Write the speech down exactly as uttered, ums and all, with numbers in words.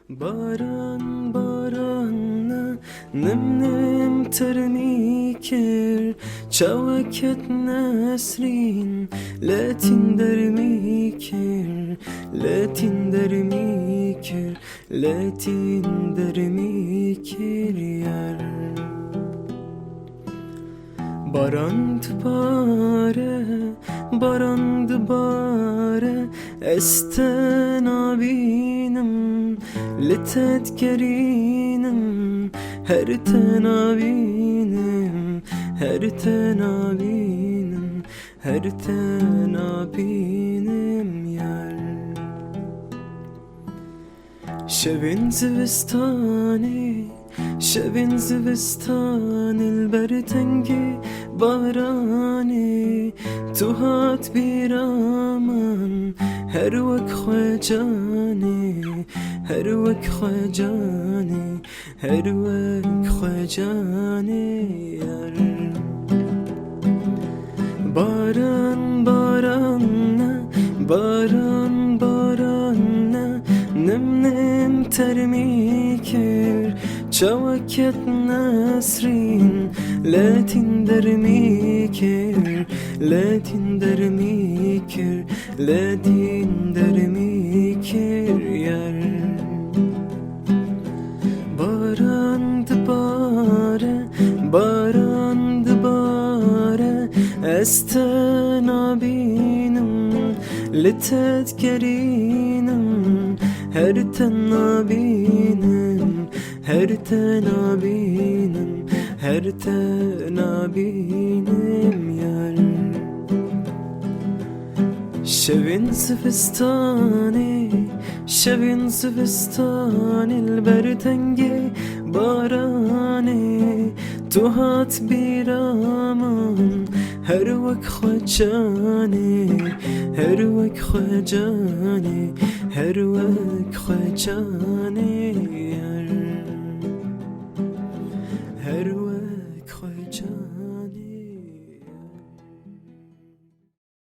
Baran, baran, nim nim termî kir, çawa ket nesrîn, letîn dermî kir, letîn dermî kir, letîn dermî kir yar. Baran dibare, baran dibare, ez te nabînim, li te digerînim, her te nabînim, her te nabînim, her te nabînim yar. Şevên zivistanê, şevên zivistanê li ber tengê baranê, tu hat bîra min her wek xwe canê, her wek xwe canê, her wek xwe canê yar. Baran, baran, baran, baran, nim nim termî kir, çawa ket nesrîn, letîn dermî kir, letîn dermî kir, letîn dermî kir yar. Baran dibare, baran dibare, ez te nabînim, li te digerînim, her te nabînim, her te nabînim, her te nabînim yar. Şevên zivistanê, şevên zivistanê li ber tengê baranê, tu hat bîra min her wek xwe canê, her wek xwe canê, her wek xwe canê yar.